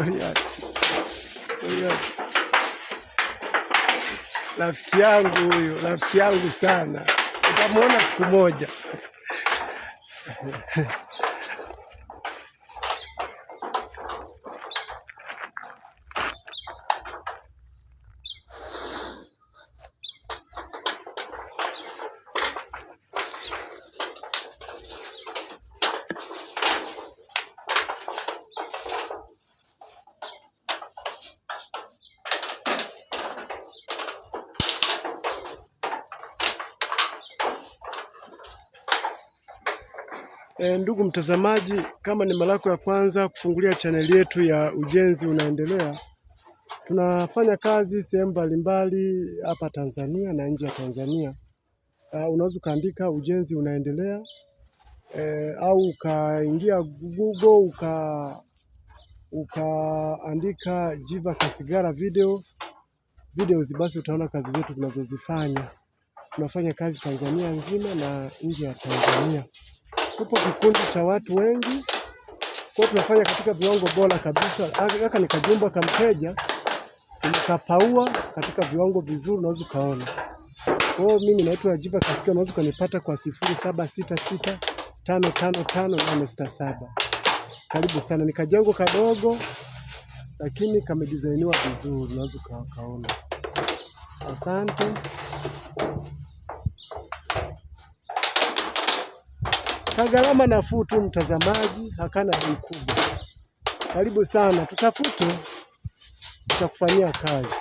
Goliati. Goliati. Rafiki yangu huyu, rafiki yangu sana, utamuona siku moja. Ndugu mtazamaji, kama ni mara yako ya kwanza kufungulia chaneli yetu ya Ujenzi Unaendelea, tunafanya kazi sehemu mbalimbali hapa Tanzania na nje ya Tanzania. Unaweza ukaandika Ujenzi Unaendelea au ukaingia Google ukaandika Jiva Kasigara videos, basi utaona kazi zetu tunazozifanya. Tunafanya kazi Tanzania nzima na nje ya Tanzania. Tupo kikundi cha watu wengi, kwa tunafanya katika viwango bora kabisa. Haka ni kajumba ka mteja, tumekapaua katika viwango vizuri, unaweza ukaona. Kwa hiyo mimi naitwa Jiva Kasikia, unaweza ukanipata kwa 0766555867. Karibu sana, ni kajengo kadogo lakini kamedizainiwa vizuri, unaweza ukaona. Asante. Kagharama nafuu tu mtazamaji, hakana bei kubwa. Karibu sana, tutafute, tutakufanyia kazi.